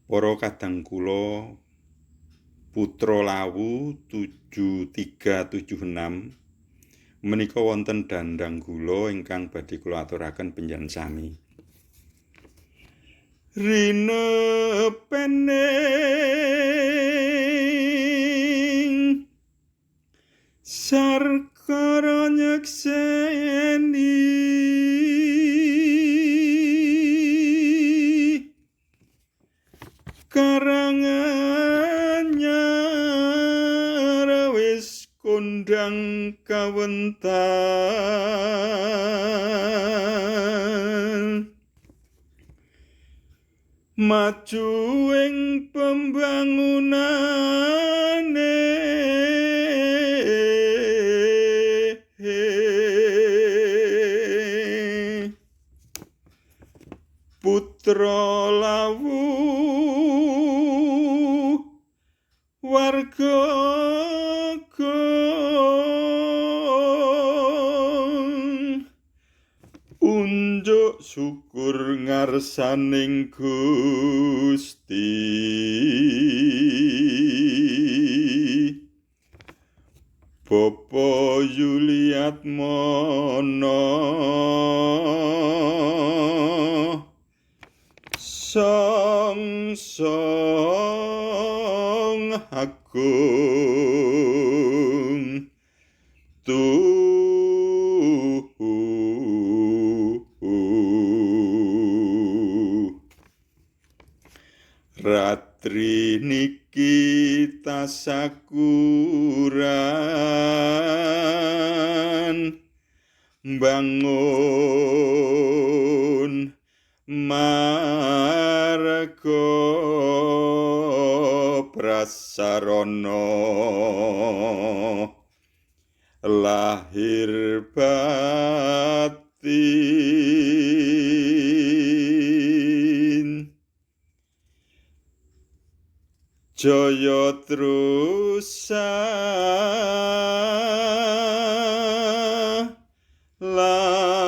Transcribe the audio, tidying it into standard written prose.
Para kadang kula Putra Lawu 7376 menika wonten dandang gula ingkang badhe kula aturaken panjenengan sami. Rinepening sarkara nyekseni Karanganyar wis kondang kawentar maju ing pembangunane Putra Lawu warga gong unjuk syukur ngarsaning Gusti. Bapak Yuliatmono song song agung tuhu. Ratri niki tasakuran bangun marga prasarana lahir batin jaya trusa lami.